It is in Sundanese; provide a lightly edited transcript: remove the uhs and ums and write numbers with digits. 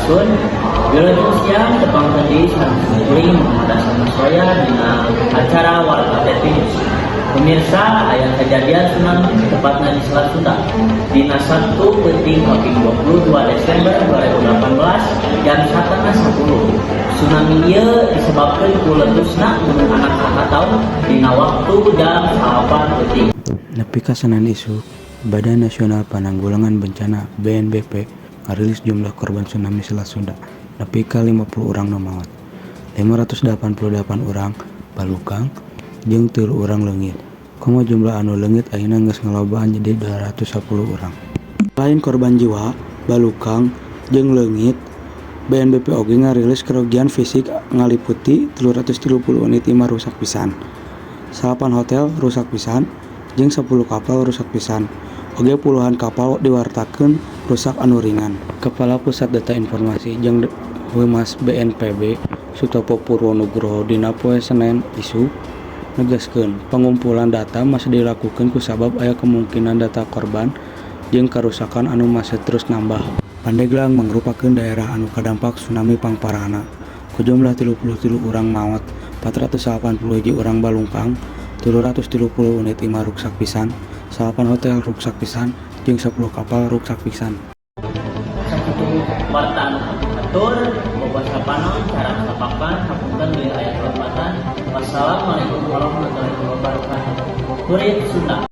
Sampurasun. Wilujeng siang, tepang deui sareng kuring Muhammad Hasan Maswaya dina acara Warta TV News. Pemirsa, aya kejadian tsunami, tepatnya di Selat Sunda. Dina Sabtu peuting kaping 22 Desember 2018 jam 9.30. Tsunami ieu disebabkan ku letusna Gunung Anak Krakatau dina waktu jam 9 peuting. Nepi ka Senen isuk, Badan Nasional Penanggulangan Bencana (BNPB) ngarilis jumlah korban tsunami Selat Sunda nepi ka 50 urang nu maot, 588 urang balukang, jeung 3 urang leungit. Komo jumlah anu leungit ayeuna geus ngalobaan jadi 210 urang. Salain korban jiwa, balukang, jeung leungit, BNPB oge ngarilis karugian fisik ngaliputi 330 unit imah rusak pisan, 9 hotel rusak pisan, jeung 10 kapal rusak pisan. Oge puluhan kapal diwartakeun rusak anu ringan. Kepala Pusat Data Informasi jeung Humas BNPB Sutopo Purwo Nugroho dina poe Senen isuk negaskeun pangumpulan data masih dilakukeun kusabab aya kemungkinan data korban jeung karusakan anu masih terus nambah. Pandeglang mangrupakeun daerah anu kadampak tsunami pangparahna, ku jumlah 33 urang maot, 481 urang balungkang, 330 unit imah ruksak pisan, 9 hotel ruksak pisan, jeung 10 kapal ruksak pisan. Sakitu warta anu katur, basa panon, cara sapakan, hapunten bilih aya kalepatan. Wassalamualaikum warahmatullahi wabarakatuh. Kuring Sunda.